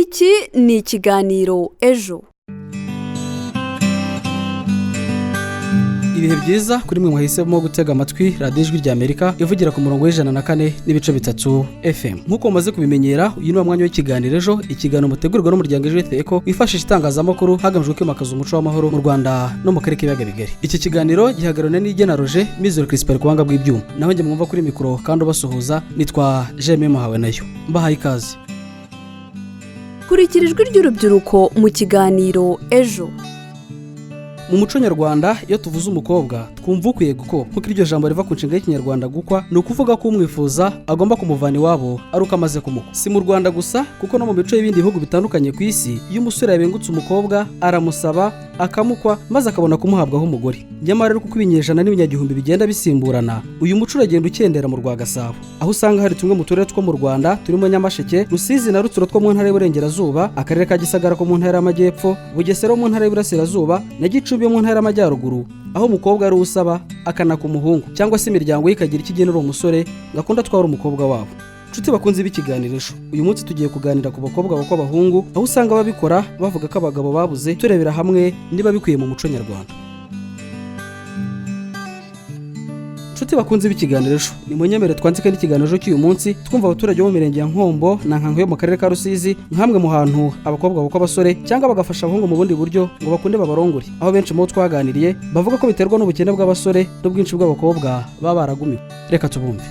Iki ni ikiganiro Ejo. Ibihe byiza kuri mwe mwahisemo gutega amatwi Radiyo Ijwi rya Amerika ivugira ku murongo w'104.3 FM. Nk'uko mumaze kubimenyera, uyu ni wa mwanya w'ikiganiro Ejo, ikiganiro mutegurirwa n'umuryango Ejo Youth Echo wifashisha itangazamakuru hagamijwe kwimakaza umuco w'amahoro mu Rwanda no mu karere k'ibiyaga bigari. Iki kiganiro gihagarariwe n'Igena Roger Mizero Crispin ku buhanga bw'ibyuma, naho njye mwumva kuri mikoro kandi ubasuhuza nitwa Jemwe Muhawe nayo mbahaye ikaze. Kurikira ijwi ry'urubyiruko mu kiganiro Ejo. Mu muco nyarwanda, iyo tuvuze umukobwa twumva ukwiye gukobwa, kuko iryo jambo riva ku nshinga y'Ikinyarwanda gukwa, ni ukuvuga ko umwifuza agomba kumuvana iwabo ari uko amaze kumukwa. Si mu Rwanda gusa, kuko no mu mico y'ibindi bihugu bitandukanye ku isi, iyo umusore yabengutse umukobwa aramusaba akamukwa, maze akabona kumuhabwaho umugore. Nyamara ariko, uko ibinyejana n'ibinyagihumbi bigenda bisimburana, uyu muco uragenda ukendera mu rwa Gasabo, aho usanga hari tumwe mu turere two mu Rwanda turimo Nyamasheke, Rusizi na Rutsiro two mu Ntara y'Iburengerazuba, akarere ka Gisagara ko mu Ntara y'Amajyepfo, Bugesera wo mu Ntara y'Iburasirazuba na Gicumbi yo mu Ntara y'Amajyaruguru, aho umukobwa ari usaba akanaka umuhungu, cyangwa se imiryango ye ikagira icyo igenera uwo musore ngo akunde atwara umukobwa wabo. Nshuti bakunze b'ikiganiro Ejo, uyu munsi tugiye kuganira ku bakobwa bakwa abahungu, aho usanga babikora bavuga ko abagabo babuze, turebera hamwe niba bikwiye mu muco nyarwanda. Nshuti bakunze b'ikiganiro Ejo, ni munyemere twanzike n'ikiganiro Ejo cy'uyu munsi twumva abaturage bo mu mirenge ya Nkombo na Nkango yo mu karere ka Rusizi, nk'amwe mu hantu abakobwa bakwa abasore cyangwa bagafasha abahungu mu bundi buryo ngo bakunde babarongore, aho benshi mu bo twaganiriye bavuga ko biterwa n'ubukene bw'abasore n'ubwinshi bw'abakobwa baba baragumiwe. Reka tubumve.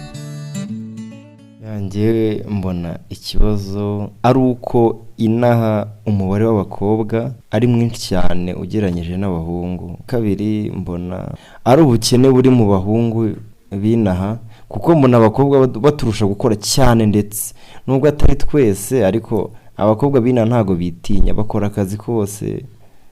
Njyewe mbona ikibazo ari uko inaha umubare w'abakobwa ari mwinshi cyane ugereranyije n'abahungu. Kabiri, mbona ari ubukene buri mu bahungu b'inaha, kuko mbona abakobwa baturusha gukora cyane, ndetse nubwo atari twese, ariko abakobwa b'inaha ntabwo bitinya, bakora akazi kose.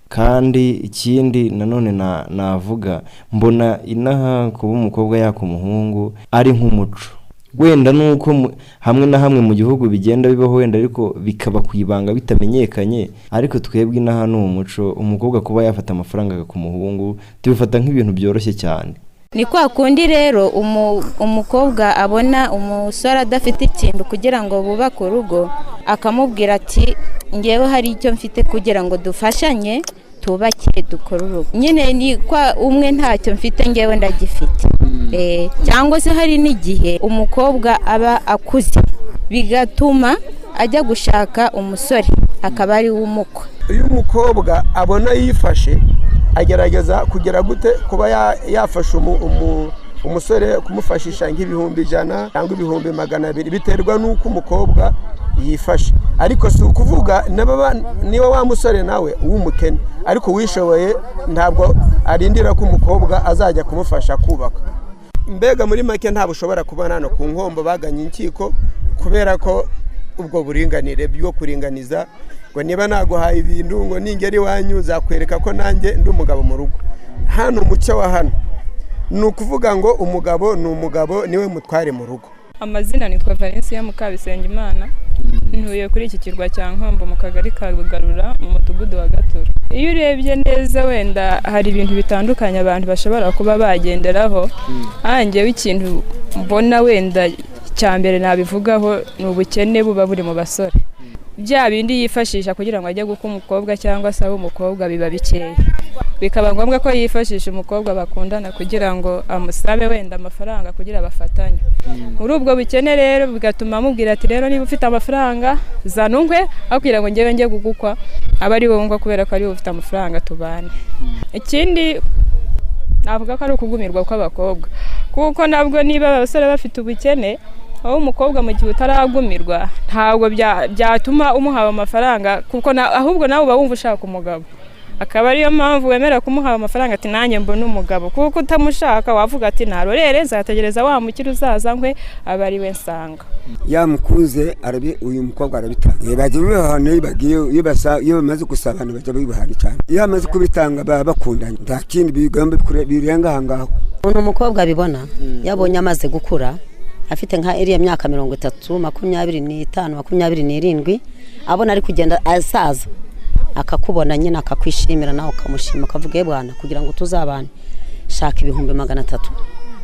Kandi ikindi nanone navuga, mbona inaha kuba umukobwa yaka umuhungu ari nk'umuco, wenda nuko hamwe na hamwe mu gihugu bigenda bibaho wenda, ariko bikaba ku ibanga bitamenyekanye. Ariko twebwe inaha ni umuco, umukobwa kuba yafata amafaranga ku muhungu tubifata nk'ibintu byoroshye cyane. Ni kwa kundi rero umukobwa abona umusore adafite ikintu kugira ngo bubake urugo, akamubwira ati: "Ngewe hari icyo mfite kugira ngo dufashanye tubake dukore urugo." Nyine ni kwa umwe: "Ntacyo mfite, ngewe ndagifite." Cyangwa se hari n'igihe umukobwa aba akuze, bigatuma ajya gushaka umusore akaba ari we umukwa. Iyo umukobwa abona yifashe, agerageza kugira gute kuba yafasha umusore, kumufashisha nk'100,000 cyangwa 200,000, biterwa n'uko umukobwa yifashe. Ariko si ukuvuga niba wa musore nawe w'umukene ariko wishoboye, ntabwo arindira ko umukobwa azajya kumufasha kubaka. Mbega muri make, ntabwo ushobora kubona hano ku Nkombo baganye inkiko kubera ko ubwo buringanire bwo kuringaniza, ngo niba naguhaye ibintu, ngo ningera iwanyu nzakwereka ko nanjye ndi umugabo mu rugo. Hano umuco wa hano ni ukuvuga ngo umugabo ni umugabo, niwe mutware mu rugo. Amazina nitwa Valencia Mukabisengimana, ntuye kuri iki kirwa cya Nkombo, mu kagari ka Bugarura, mu mudugudu wa Gatura. Iyo urebye neza, wenda hari ibintu bitandukanye abantu bashobora kuba bagenderaho. Hanjyewe ikintu mbona wenda cya mbere nabivugaho ni ubukene buba buri mu basore. Bya bindi yifashisha kugira ngo ajye gukwa umukobwa cyangwa se abe umukobwa biba bikeya, bikaba ngombwa ko yifashisha umukobwa bakundana kugira ngo amusabe wenda amafaranga kugira bafatanye. Muri ubwo bukene rero bigatuma amubwira ati: "Rero niba ufite amafaranga zana unkwe, aho kugira ngo njyewe njye kugukwa, aba ari wowe ngwa, kubera ko ari wowe ufite amafaranga tubane." Ikindi navuga ko ari ukugumirwa kw'abakobwa, kuko nabwo niba abasore bafite ubukene, aho umukobwa mu gihe utaragumirwa ntabwo byatuma umuhawe amafaranga, kuko ahubwo nawe uba wumva ushaka umugabo, akaba ariyo mpamvu wemera kumuha amafaranga ati: "Nanjye mbona umugabo." Kuko utamushaka wavuga ati: "Narorere, nzategereza wa mukire uzaza nkwe, aba ari we nsanga." Yamukunze arabi, uyu mukobwa arabitanga, bajya bibahana. Iyo bagiye, iyo bamaze gusabana bajya bibahana cyane. Iyo bamaze kubitanga baba bakundanye, nta kindi bigomba birenga aha ngaho. Ukuntu umukobwa abibona, yabonye amaze gukura, afite nka iriya myaka 30, 25, 27, abona ari kugenda asaza, akakubona nyine akakwishimira, nawe ukamushima, ukavuga: "Bwana, kugira ngo tuzabane shaka 300,000."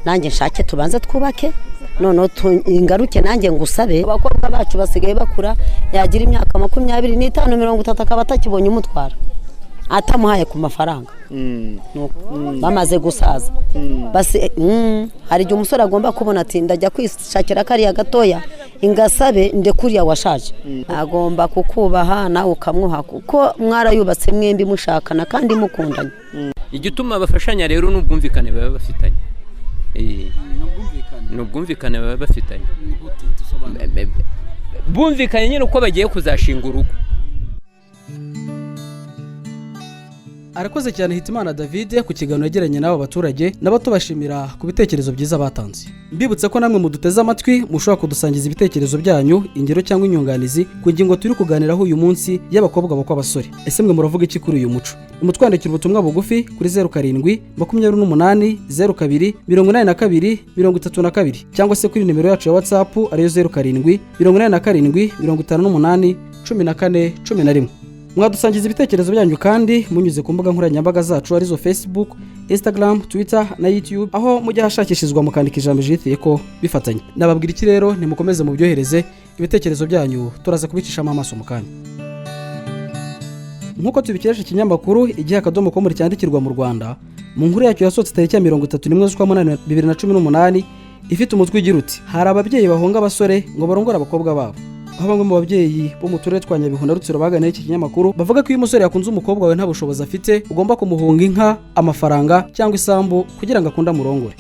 Nanjye nshake tubanze twubake, noneho ingaruke nanjye ngusabe. Abakobwa bacu basigaye bakura, yagira imyaka 25, 30 akaba atakibonye umutwara, atamuhaye ku mafaranga. Bamaze gusaza. Hari igihe umusore agomba kubona ati ndajya kwishakira kariya gatoya ingasabe ndekuriya washaje. Agomba kukubaha nawe ukamwuha, kuko mwarayubatse mwembi mushakana kandi mukundanye. Igituma bafashanya rero n'ubwumvikane baba bafitanye. N'ubwumvikane baba bafitanye. Bumvikanye nyine uko bagiye kuzashinga urugo. Arakoze cyane Hitimana David ku kiganiro yagiranye n'abo baturage, nabo tubashimira ku bitekerezo byiza batanze. Mbibutse ko namwe muduteze amatwi mushobora kudusangiza ibitekerezo byanyu, ingero cyangwa inyunganizi ku ngingo turi kuganiraho uyu munsi y'abakobwa bakwa abasore. Ese mwe muravuga iki kuri uyu muco? Nimutwandikira ubutumwa bugufi kuri 07 28 02 82 32 cyangwa se kuri nimero yacu ya WhatsApp ariyo 07 87 58 14 11. Mwadusangiza ibitekerezo byanyu kandi munyuze ku mbuga nkoranyambaga zacu arizo Facebook, Instagram, Twitter na YouTube, aho mujya hashakishirizwa mukandika ijambo jitiye ko bifatanye. Nababwira iki rero, nimukomeze mubyohereze ibitekerezo byanyu, turaza kubicishamo amaso mu kanya. Nk'uko tubikesha ikinyamakuru Igihe akadomo com cyandikirwa mu Rwanda, mu nkuru yacyo yasohotse tariki ya 31 z'ukwa 8 2018 ifite umutwe ugira uti: hari ababyeyi bahunga abasore ngo barongore abakobwa babo. Aho bamwe mu babyeyi bo mu turere twa Nyabihu na Rutsiro baganiriye iki kinyamakuru bavuga ko iyo umusore yakunze umukobwa wawe nta bushobozi afite, ugomba kumuhunga inka, amafaranga cyangwa isambu kugira ngo akunde amurongore.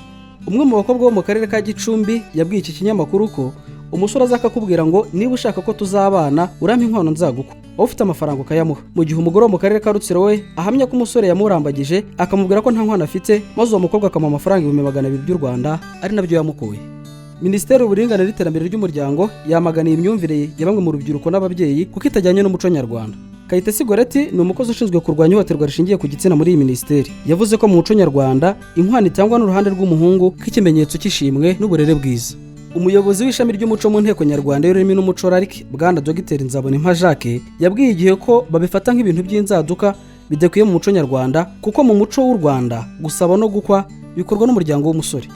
Umwe mu bakobwa bo mu karere ka Gicumbi yabwiye iki kinyamakuru ko umusore azakakubwira ngo niba ushaka ko tuzabana urampa inkwano nzagukwa, wowe ufite amafaranga ukayamuha. Mu gihe umugore wo mu karere ka Rutsiro we ahamya ko umusore yamurambagije akamubwira ko nta nkwano afite, maze uwo mukobwa akamuha amafaranga 200,000 by'u Rwanda ari nabyo yamukuye. Minisiteri y'Uburinganire n'Iterambere ry'Umuryango yamaganiye imyumvire ya bamwe mu rubyiruko n'ababyeyi kuko itajyanye n'umuco nyarwanda. Kayitesi Goreti ni umukozi ushinzwe kurwanya ihohoterwa rishingiye ku gitsina muri iyi minisiteri. Yavuze ko mu muco nyarwanda inkwano itangwa n'uruhande rw'umuhungu nk'ikimenyetso cy'ishimwe n'uburere bwiza. Umuyobozi w'ishami ry'umuco mu nteko nyarwanda y'ururimi n'umuco RALC, Bwana Dr Nzabonimpa Jacques, yabwiye Igihe ko babifata nk'ibintu by'inzaduka bidakwiye mu muco nyarwanda, kuko mu muco w'u Rwanda gusaba no gukwa bikorwa n'umuryango w'umusore.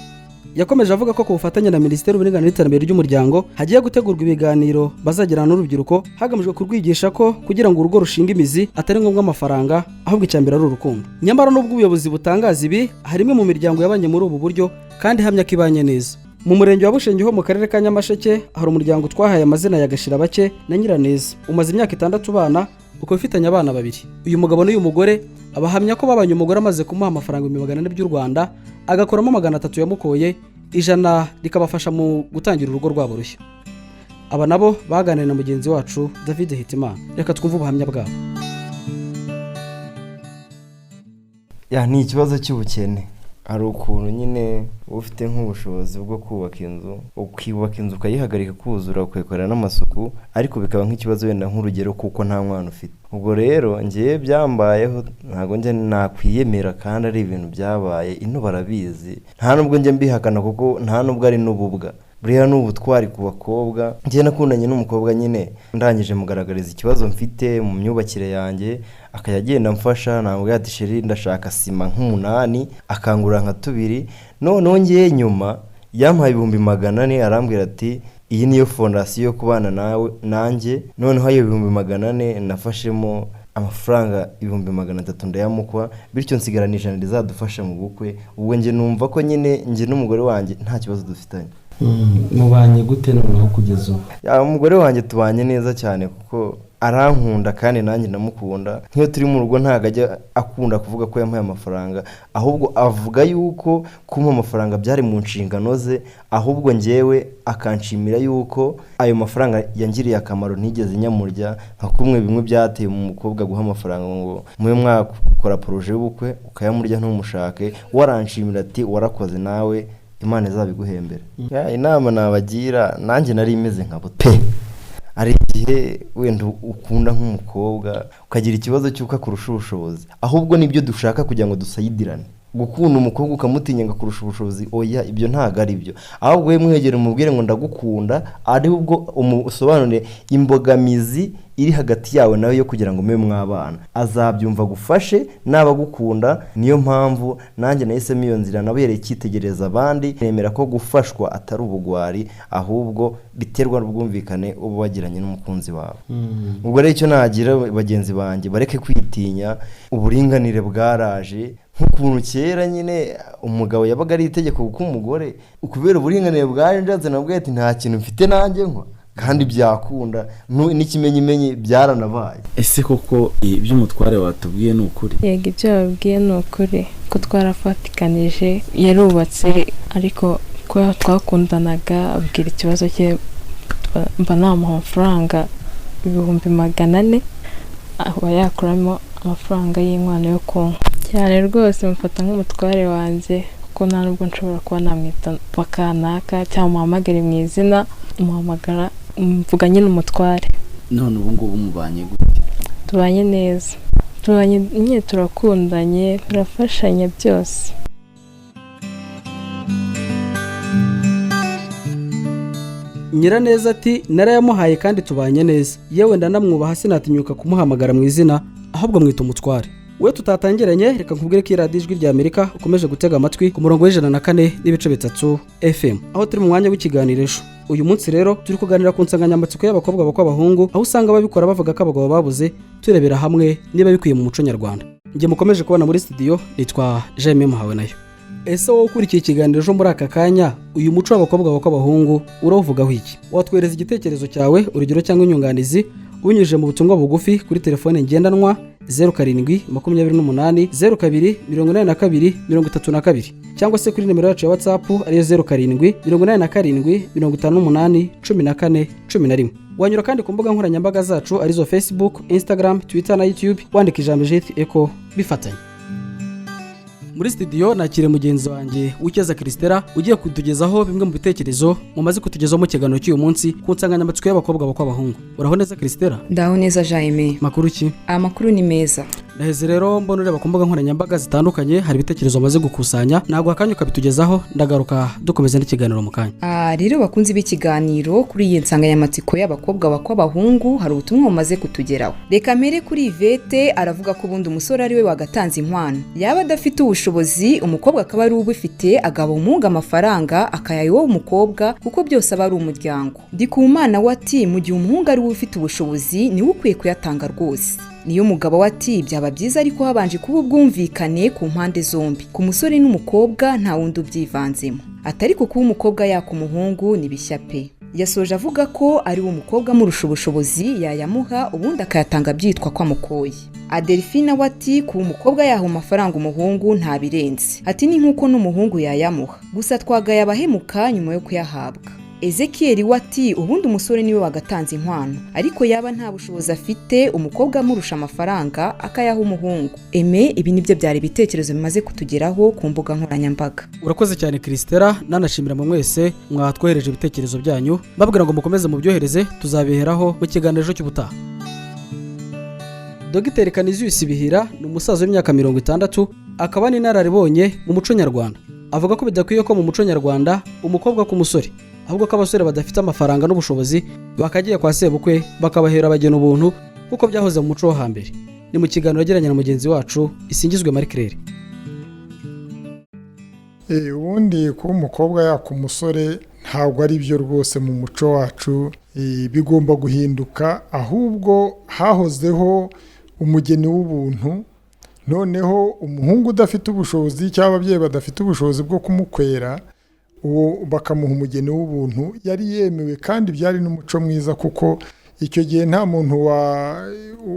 Yakomeje avuga ko ku bufatanye na Minisiteri y'Uburinganire n'Iterambere ry'Umuryango hagiye gutegurwa ibiganiro bazagirana n'urubyiruko hagamijwe kurwigisha ko kugira ngo urugo rushinge imizi atari ngombwa amafaranga, ahubwo icya mbere ari urukundo. Nyamara n'ubwo ubuyobozi butangaza ibi, hari imwe mu miryango yabanye muri ubu buryo kandi ihamya ko ibanye neza. Mu murenge wa Bushenge ho mu karere ka Nyamasheke hari umuryango twahaye amazina ya Gashirabake na Nyiraneza, umaze imyaka 6 ubana, ukaba ufitanye abana babiri. Uyu mugabo n'uyu mugore abahamya ko babanye umugore amaze kumuha amafaranga 400,000 by'u Rwanda, agakuramo 300 yamukoye, 100 rikabafasha mu gutangira urugo rwabo rushya. Aba nabo baganiriye na mugenzi wacu David Hitimana. Reka twumve ubuhamya bwabo. Ya ni ikibazo cy'ubukene. Hari ukuntu nyine ufite nk'ubushobozi bwo kubaka inzu, ukubaka inzu ukayihagarika kuzura, ukayikorera n'amasuku, ariko bikaba nk'ikibazo wenda nk'urugero kuko nta mwana ufite. Ubwo rero ngewe byambayeho, ntabwo njya nakwiyemera kandi ari ibintu byabaye, ino barabizi, nta nubwo njya mbihakana kuko nta nubwo ari n'ububwa. Buriya ni ubutwari ku bakobwa. Njye nakundanye n'umukobwa nyine, ndangije mugaragariza ikibazo mfite mu myubakire yanjye, akajya agenda amfasha, ntabwo ati sheri ndashaka sima nk'8, akangura nka 2. Noneho ngiye nyuma yampaye 400,000, arambwira ati iyi niyo fondasiyo yo kubana nawe nanjye. Noneho ayo 400,000 nafashemo amafaranga 300,000 ndayamukwa, bityo nsigarana 100 rizadufasha mu bukwe. Ubwo njye numva ko nyine njye n'umugore wanjye nta kibazo dufitanye. Mubanye gute noneho kugeza ubu? Umugore wanjye tubanye neza cyane kuko arankunda kandi nanjye ndamukunda. Nk'iyo turi mu rugo ntabwo ajya akunda kuvuga ko yampaye amafaranga, ahubwo avuga yuko kumpa amafaranga byari mu nshingano ze, ahubwo njyewe akanshimira yuko ayo mafaranga yangiriye akamaro ntigeze nyamurya, nka kumwe bimwe byateye umukobwa guha amafaranga ngo mube mwakora poroje y'ubukwe ukayamurya ntumushake, waranshimira ati warakoze nawe Imana izabiguhembera. Inama nabagira nanjye nari imeze nka bo pe. Hari igihe wenda ukunda nk'umukobwa ukagira ikibazo cy'uko akurusha ubushobozi, ahubwo nibyo dushaka kugira ngo dusayidirane. Gukunda umukobwa ukamutinya ngo akurusha ubushobozi, oya, ibyo ntabwo ari byo. Ahubwo we mwegere umubwire ngo ndagukunda, ari ubwo umusobanurire imbogamizi iri hagati yawe nawe yo kugira ngo mube mwabana, azabyumva agufashe naba agukunda. Niyo mpamvu nanjye nahisemo iyo nzira, nabereye icyitegererezo abandi, nemera ko gufashwa atari ubugwari, ahubwo biterwa n'ubwumvikane uba wagiranye n'umukunzi wawe. Ubwo rero icyo nagira bagenzi banjye, bareke kwitinya, uburinganire bwaraje. Nk'ukuntu kera nyine umugabo yabaga ari itegeko kuko umugore, kubera uburinganire bwaje, ndatse nabwo ati nta kintu mfite nanjye nkwa, kandi byakunda, n'ikimenyimenyi byaranabaye. Ese koko ibyo umutware watubwiye ni ukuri? Yego, ibyo babwiye ni ukuri, ko twarafatikanije, yarubatse, ariko ko twakundanaga abwira ikibazo cye, mba namuha amafaranga 400,000 aba yakuramo amafaranga y'inkwano yo kunywa. Cyane rwose mufata nk'umutware wanjye, kuko nta nubwo nshobora kuba namwita bakanaka cyangwa muhamagare mu izina, muhamagara mvuga nyine umutware. None ubu ngubu mubanye gute? Tubanye neza, tubanye nyine, turakundanye, turafashanya byose. Nyiraneza ati narayamuhaye kandi tubanye neza, yewe ndanamwubaha, sinatinyuka kumuhamagara mu izina, ahubwo mwita umutware. We tutatangiranye, reka nkubwire ko iradiyo Ijwi rya Amerika ukomeje gutega amatwi ku murongo wa 104.3 FM, aho turi mu mwanya w'ikiganiro Ejo. Uyu munsi rero turi kuganira ku nsanganyamatsiko y'abakobwa bakwa abahungu, aho usanga babikora bavuga ko abagabo babuze. Turebera hamwe niba bikwiye mu muco nyarwanda. Njye mukomeje kubona muri studio nitwa Jaime Muhawe nayo. Ese wowe ukurikiye ikiganiro ejo muri aka kanya, uyu muco w'abakobwa bakwa abahungu urawuvugaho iki? Watwereza igitekerezo cyawe, urugero cyangwa inyunganizi, ubinyujije mu butumwa bugufi kuri telefone ngendanwa 07 28 02 82 32, cyangwa se kuri nimero yacu ya WhatsApp ariyo 07 87 58 14 11. Wanyura kandi ku mbuga nkoranyambaga zacu arizo Facebook, Instagram, Twitter na YouTube, wandika ijambo Jeti Eko bifatanye. Muri studio nakire mugenzi wanjye Wikeza Christella, ugiye kutugezaho bimwe mu bitekerezo mumaze kutugezaho mu kiganiro cy'uyu munsi ku nsanganyamatsiko y'abakobwa bakwa abahungu. Uraho neza Christella? Ndaho neza Jaime. Makuru ki? Amakuru ni meza. Ndaheze rero mbona ureba ku mbuga nkoranyambaga zitandukanye, hari ibitekerezo bamaze gukusanya, ntabwo akanya ukabitugezaho, ndagaruka dukomeza n'ikiganiro mu kanya. Rero bakunzi b'ikiganiro, kuri iyi nsanganyamatsiko y'abakobwa bakwa abahungu hari ubutumwa bumaze kutugeraho. Reka mpere kuri Ivete, aravuga ko ubundi umusore ari we wagatanze inkwano, yaba adafite ubushobozi umukobwa akaba ari ubifite, agaba umuhungu amafaranga akayaha uwo mukobwa, kuko byose aba ari umuryango. Ndikumana we ati mu gihe umuhungu ari we ufite ubushobozi niwe ukwiye kuyatanga rwose. Niyo mugabo we ati byaba byiza ariko habanje kuba ubwumvikane ku mpande zombi, ku musore n'umukobwa, nta wundi ubyivanzemo. Atari kuba umukobwa yaka umuhungu ni bishya pe. Yasoje avuga ko ari we umukobwa amurusha ubushobozi yayamuha, ubundi akayatanga byitwa ko amukoye. Adelphine we ati kuba umukobwa yaha amafaranga umuhungu ntabirenze, ati ni nk'uko n'umuhungu yayamuha, gusa twagaye abahemuka nyuma yo kuyahabwa. Ezekiel we ati ubundi umusore niwe wagatanze inkwano, ariko yaba nta bushobozi afite umukobwa amurusha amafaranga akayaha umuhungu. Eme, ibi nibyo byari ibitekerezo bimaze kutugeraho ku mbuga nkoranyambaga. Urakoze cyane Christella, nanashimira mu mwese mwatwohereje ibitekerezo byanyu, mbabwira ngo mukomeze mubyohereze, tuzabiheraho mu kiganiro ejo cy'ubutaha. Dogiteri Canisius Bihira ni umusaza w'imyaka 60, akaba n'inararibonye mu muco nyarwanda. Avuga ko bidakwiye ko mu muco nyarwanda umukobwa ku musore, ahubwo ko abasore badafite amafaranga n'ubushobozi bakagiye kwa sebukwe bakabahera abageni ubuntu, kuko byahoze mu muco wo hambere. Ni mu kiganiro yagiranye na mugenzi wacu Isingizwe Marie Claire. Ubundi kuba umukobwa yaka umusore ntabwo ari byo rwose mu muco wacu, bigomba guhinduka. Ahubwo hahozeho umugeni w'ubuntu, noneho umuhungu udafite ubushobozi cyangwa ababyeyi badafite ubushobozi bwo kumukwera, uwo bakamuha umugeni w'ubuntu, yari yemewe kandi byari n'umuco mwiza, kuko icyo gihe nta muntu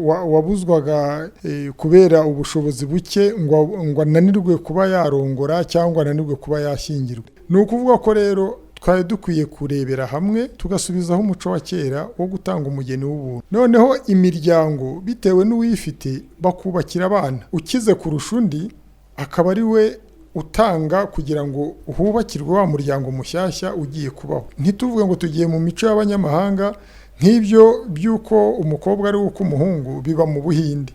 wabuzwaga kubera ubushobozi buke ngo ananirwe kuba yarongora cyangwa ananirwe kuba yashyingirwa. Ni ukuvuga ko rero twari dukwiye kurebera hamwe tugasubizaho umuco wa kera wo gutanga umugeni w'ubuntu. Noneho imiryango bitewe n'uwifite bakubakira abana, ukize kurusha undi akaba ari we utanga kugira ngo hubakirwe wa muryango mushyashya ugiye kubaho. Ntituvuge ngo tugiye mu mico y'abanyamahanga, nk'ibyo by'uko umukobwa ari uko umuhungu biba mu Buhinde.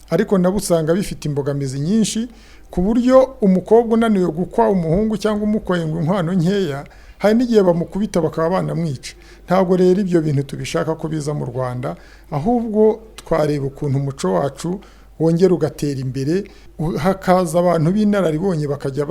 Ariko nabo usanga bifite imbogamizi nyinshi, ku buryo umukobwa unaniwe gukwa umuhungu cyangwa umukoye ngo inkwano nkeya, hari n'igihe bamukubita bakaba banamwica. Ntabwo rero ibyo bintu tubishaka ko biza mu Rwanda, ahubwo twareba ukuntu umuco wacu wongera ugatera imbere, hakaza abantu b'inararibonye bakajya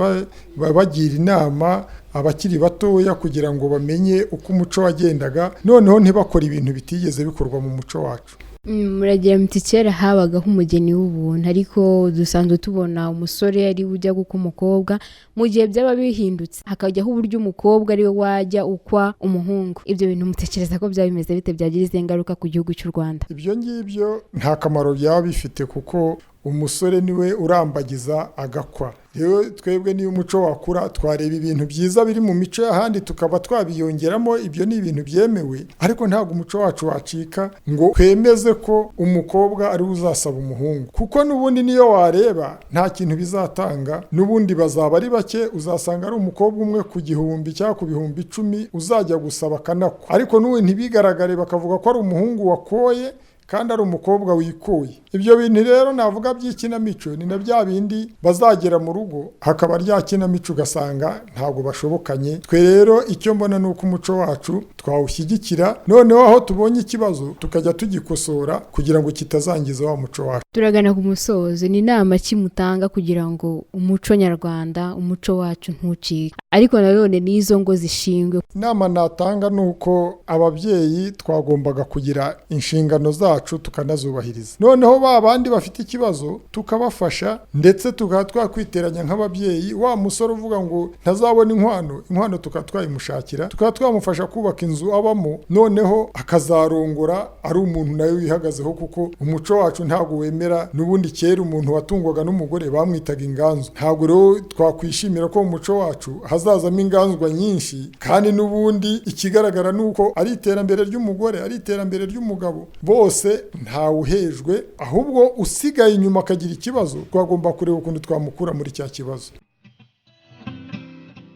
bagira inama abakiri batoya kugira ngo bamenye uko umuco wagendaga, noneho ntibakore ibintu bitigeze bikorwa mu muco wacu. Muragira muti kera habagaho umugeni w'ubuntu, ariko dusanzwe tubona umusore ari we ujya gukwa umukobwa. Mu gihe byaba bihindutse hakajyaho uburyo umukobwa ari we wajya ukwa umuhungu, ibyo bintu mutekereza ko byaba bimeze bite, byagira izihe ngaruka ku gihugu cy'u Rwanda? Ibyo ngibyo nta kamaro byaba bifite, kuko umusore niwe urambagiza agakwa. Rero twebwe niyo umuco wakura twareba ibintu byiza biri mu mico y'ahandi tukaba twabiyongeramo, ibyo ni ibintu byemewe, ariko ntabwo umuco wacu wacika ngo twemeze ko umukobwa ari we uzasaba umuhungu, kuko n'ubundi niyo wareba nta kintu bizatanga, n'ubundi bazaba ari bake, uzasanga ari umukobwa umwe ku 1000 cyangwa ku 10,000 uzajya gusaba akanakwa, ariko n'ubu ntibigaragare bakavuga ko ari umuhungu wakoye kandi ari umukobwa wikuye. Ibyo bintu rero navuga by'ikinamico ni na bya bindi bazagera mu rugo hakaba rya kinamico ugasanga ntabwo bashobokanye. Twe rero icyo mbona ni uko umuco wacu twawushyigikira, noneho aho tubonye ikibazo tukajya tugikosora kugira ngo kitazangiza wa muco wacu. Turagana ku musozo, ni inama ki mutanga kugira ngo umuco nyarwanda, umuco wacu ntucike, ariko nanone n'izo ngo zishingwe? Inama natanga ni uko ababyeyi twagombaga kugira inshingano zacu tukanazubahiriza, noneho ba bandi bafite ikibazo tukabafasha, ndetse tukaba twakwiteranya nk'ababyeyi. Wa musore uvuga ngo ntazabona inkwano, inkwano tukaba twayimushakira, tukaba twamufasha kubaka inzu abamo, noneho akazarongora ari umuntu nawe wihagazeho, kuko umuco wacu ntabwo wemera. N'ubundi kera umuntu watungwaga n'umugore bamwitaga inganzwa, ntabwo rero twakwishimira ko mu muco wacu hazazamo inganzwa nyinshi, kandi n'ubundi ikigaragara ni uko ari iterambere ry'umugore, ari iterambere ry'umugabo, bose ntawuhejwe, ahubwo usigaye inyuma akagira ikibazo twagomba kureba ukuntu twamukura muri cya kibazo.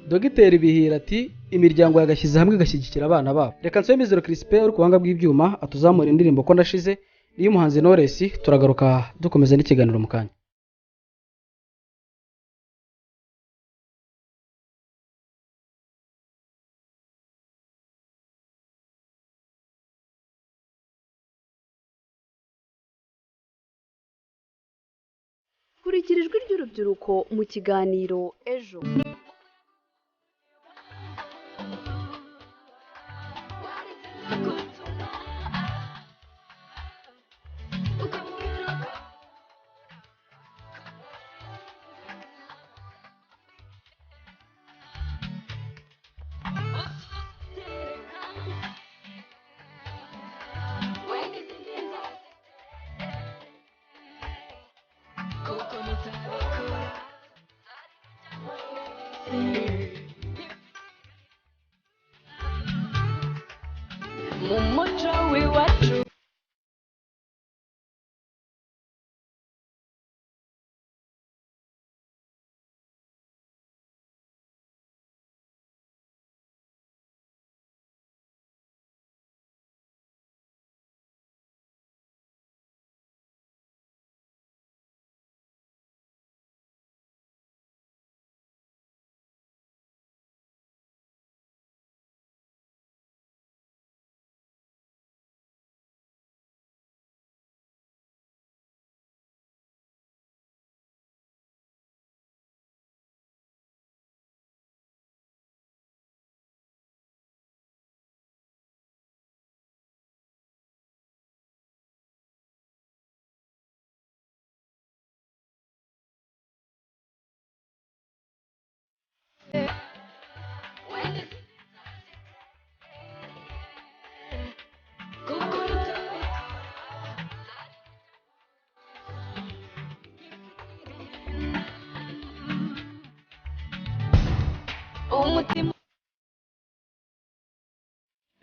Dogiteri Bihira ati imiryango yagashyize hamwe igashyigikira abana babo. Reka nsabe Mizero Crispin uri ku buhanga bw'ibyuma atuzamura indirimbo ko ndashize niyo umuhanzi Knowless, turagaruka dukomeza n'ikiganiro mu kanya. Kurikira ijwi ry'urubyiruko mu kiganiro ejo.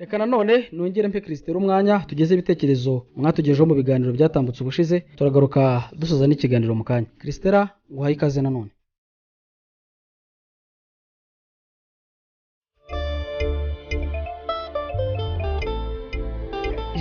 Reka nanone nongere mpe Christelle umwanya tugeze ibitekerezo mwatugejeho mu biganiro byatambutse ubushize, turagaruka dusoza n'ikiganiro mu kanya. Christelle, nguhaye ikaze nanone.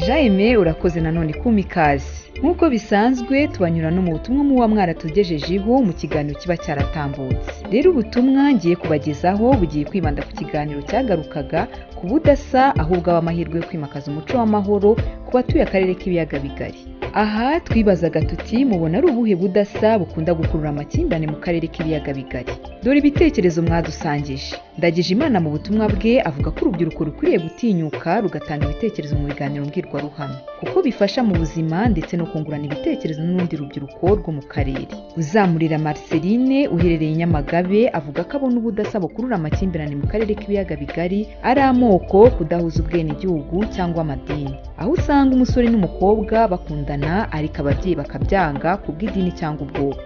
Jaime, urakoze nanone kumpa ikaze. Nk'uko bisanzwe, tubanyura no mu butumwa muba mwaratugejejeho mu kiganiro kiba cyaratambutse. Rero ubutumwa ngiye kubagezaho bugiye kwibanda ku kiganiro cyagarukaga ku budasa, ahubwo aba amahirwe yo kwimakaza umuco w'amahoro ku batuye akarere k'Ibiyaga Bigari. Aha twibazaga tuti: mubona ari ubuhe budasa bukunda gukurura amakimbirane mu karere k'Ibiyaga Bigari? Dore ibitekerezo mwadusangije. Ndagije Imana mu butumwa bwe avuga ko urubyiruko rukwiriye gutinyuka rugatanga ibitekerezo mu biganiro mbwirwaruhame, kuko bifasha mu buzima ndetse no kungurana ibitekerezo n'urundi rubyiruko rwo mu karere. Uzamurira Marceline uherereye i Nyamagabe avuga ko abona ubudasa bukurura amakimbirane mu karere k'Ibiyaga Bigari ari amoko, kudahuza ubwenegihugu cyangwa amadini, aho usanga umusore n'umukobwa bakundana ariko ababyeyi bakabyanga ku bw'idini cyangwa ubwoko.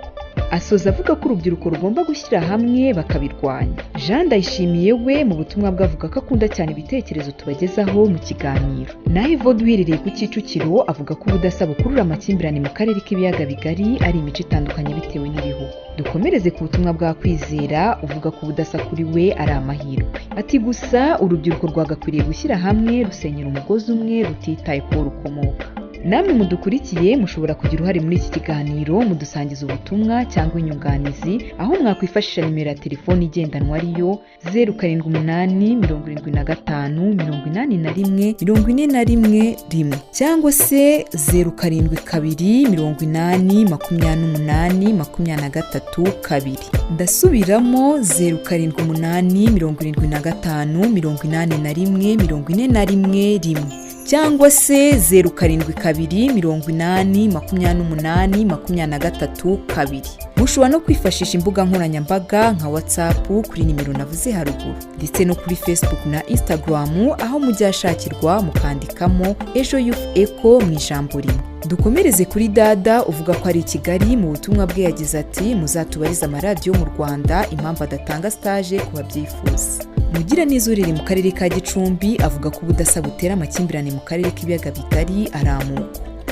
Asoza avuga ko urubyiruko rugomba gushyira hamwe bakabirwanya. Jean Ndayishimiye we mu butumwa bwe avuga ko akunda cyane ibitekerezo tubagezaho mu kiganiro. Naho Evode uherereye ku Kicukiro avuga ko ubudasa bukurura amakimbirane mu karere k'Ibiyaga Bigari ari imico itandukanye bitewe n'ibihugu. Dukomereze ku butumwa bwa Kwizera uvuga ko ubudasa kuri we ari amahirwe. Ati gusa urubyiruko rwagakwiriye gushyira hamwe rusenyera umugozi umwe rutitaye ku wo rukomoka. Namwe mudukurikiye mushobora kugira uruhare muri iki kiganiro, mudusangiza ubutumwa cyangwa inyunganizi, aho mwakwifashisha nimero ya telefoni igendanwa ariyo 0787581411 cyangwa se 0728028232. Ndasubiramo 0787581411 cyangwa se 0728028232. Mushobora no kwifashisha imbuga nkoranyambaga nka WhatsApp kuri nimero navuze haruguru, ndetse no kuri Facebook na Instagram, aho mujya hashakirwa mukandikamo Ejo Youth Echo mu ijambo rimwe. Dukomereze kuri Dada uvuga ko ari i Kigali. Mu butumwa bwe yagize ati: muzatubarize amaradiyo mu Rwanda impamvu adatanga stage ku babyifuza. Mugiraneza uherereye mu karere ka Gicumbi avuga ko ubudasa butera amakimbirane mu karere k'Ibiyaga Bigari ari amoko.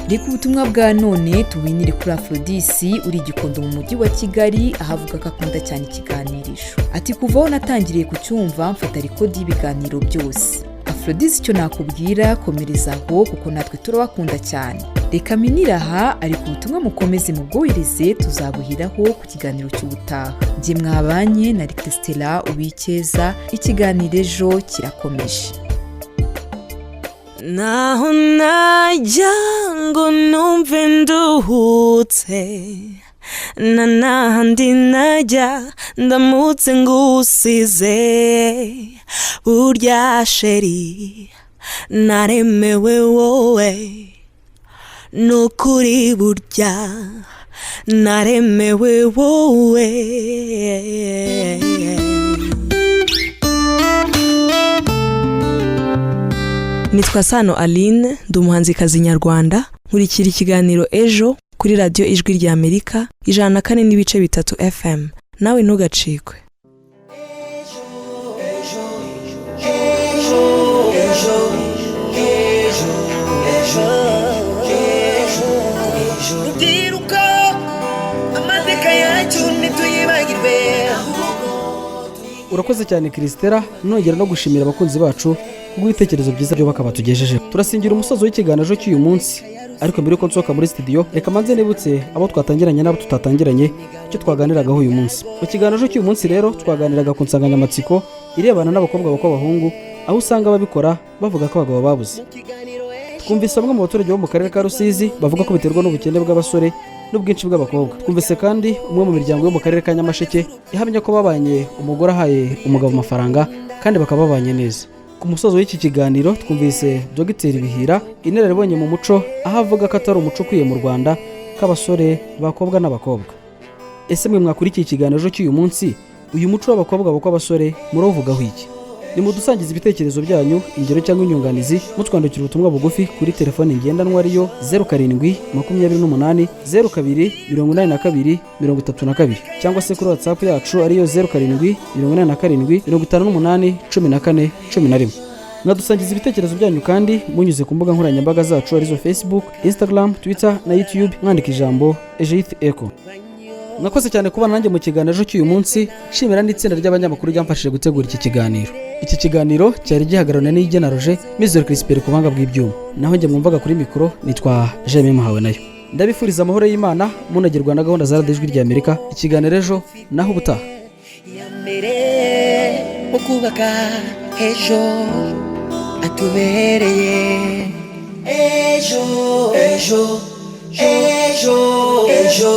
Reka ubutumwa bwa none tuwinire kuri Aphrodis uri i Gikondo mu mujyi wa Kigali, aho avuga ko akunda cyane ikiganirisho. Ati kuva aho natangiriye kucyumva mfata record y'ibiganiro byose. Aphrodis, icyo nakubwira, komereza aho kuko natwe turabakunda cyane. Reka minira aha, ariko ubutumwa mukomeze mubwohereze, tuzabuhiraho ku kiganiro cy'ubutaha. Njye mwabanye na Christella Uwikeza, ikiganiro Ejo kirakomeje. Naho najya ngo numve nduhutse, na n'ahandi najya ndamutse ngusize, burya chéri naremewe wowe, nukuri burya naremewe wowe. Nitwa Sano Aline, ndi umuhanzikazi nyarwanda, nkurikira ikiganiro Ejo kuri radiyo Ijwi rya Amerika 104.3 FM. Nawe ntugacikwe. Rubyiruko, amateka yacu ntituyibagirwe. Urakoze cyane Christella, nongera no gushimira abakunzi bacu kubw'ibitekerezo byiza byubaka batugejeje. Turasingira umusozo w'ikiganiro cy'uyu munsi, ariko mbere yuko nsohoka muri studio reka manze nibutse abo twatangiranye n'abo tutatangiranye icyo twaganiragaho uyu munsi. Mu kiganiro cy'uyu munsi rero twaganiraga ku nsanganyamatsiko irebana n'abakobwa bakwa abahungu, aho usanga babikora bavuga ko abagabo babuze. Twumvise bamwe mu baturage bo mu karere ka Rusizi bavuga ko biterwa n'ubukene bw'abasore n'ubwinshi bw'abakobwa. Twumvise kandi umwe mu miryango yo mu karere ka Nyamasheke ihamya ko babanye umugore ahaye umugabo amafaranga kandi bakaba babanye neza. Ku musozo w'iki kiganiro twumvise Dogiteri Bihira, inararibonye mu muco, aho avuga ko atari umuco ukwiye mu Rwanda k'abasore bakobwa n'abakobwa. Ese mwe mwakurikiye ikiganiro cy'uyu munsi, uyu muco w'abakobwa bakwa abasore murawuvugaho iki? Nimudusangize ibitekerezo byanyu, ingero cyangwa inyunganizi, mutwandikira ubutumwa bugufi kuri telefone ngendanwa ariyo 07 28 02 82 32, cyangwa se kuri WhatsApp yacu ariyo 07 87 58 14 11. Mwadusangiza ibitekerezo byanyu kandi munyuze ku mbuga nkoranyambaga zacu arizo Facebook, Instagram, Twitter na YouTube, mwandika ijambo Ejo Youth Echo. Mwakoze cyane kubana nanjye mu kiganiro cy'uyu munsi, nshimira n'itsinda ry'abanyamakuru ryamfashije gutegura iki kiganiro. Iki kiganiro cyari gihagarariwe n'Igena Roger Mizero Crispin ku buhanga bw'ibyuma, naho njye mwumvaga kuri mikoro nitwa Jeremy Muhawe nayo. Ndabifuriza amahoro y'Imana, munagerwa na gahunda za Radiyo Ijwi rya Amerika. Ikiganiro Ejo, naho ubutaha. Mbere mu kubaka ejo atubereye. Ejo, ejo, ejo, ejo,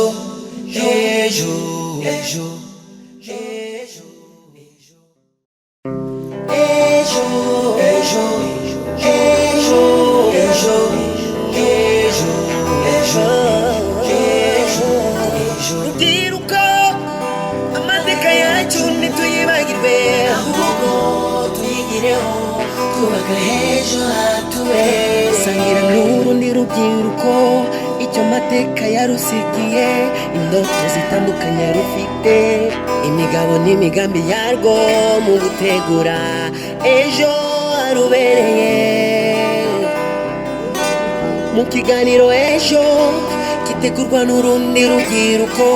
ejo, ejo, ejo, ejo, ejo, ejo, ejo, ejo, ejo, ejo, ejo. Rubyiruko, amateka yacu ntituyibagirwe, ahubwo tuyigireho twubaka ejo hatubereye. Sangira n'urundi rubyiruko icyo amateka yarusigiye, indoto zitandukanye rufite, imigabo n'imigambi yarwo mu gutegura ejo harubereye. Mu kiganiro Ejo gitegurwa n'urundi rubyiruko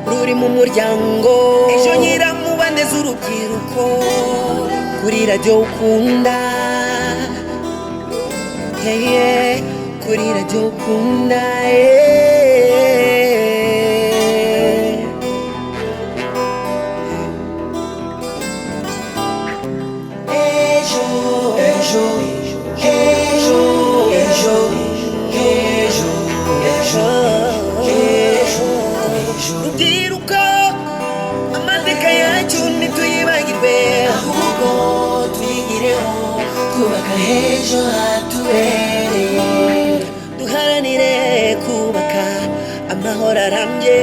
ruri mu muryango Ejo Nyiramubande z'urubyiruko kuri Radiyo Ukunda. Yeah, kuri Radiyo Ukunda, yeah. Ejo, ejo, ejo, ejo, ejo, ejo, ejo, ejo. Rubyiruko, amateka yacu ntituyibagirwe, ahubwo tuyigireho twubaka ejo hatubereye. Duharanire kubaka amahoro arambye,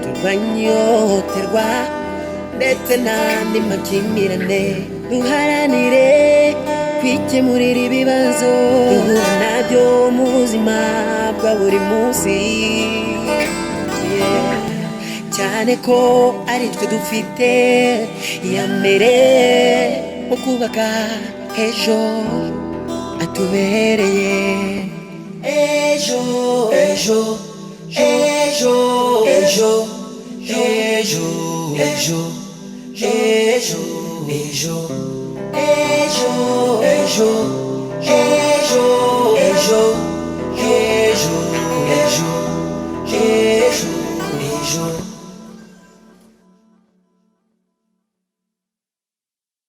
turwanye ihohoterwa ndetse n'andi makimbirane. Duharanire kwikemurira ibibazo duhura nabyo mu buzima bwa buri munsi. Yeah. Cyane ko ari twe dufite iya mbere mu kubaka ejo atubereye. Ejo, ejo, ejo, ejo, ejo, ejo, ejo, ejo, ejo, ejo.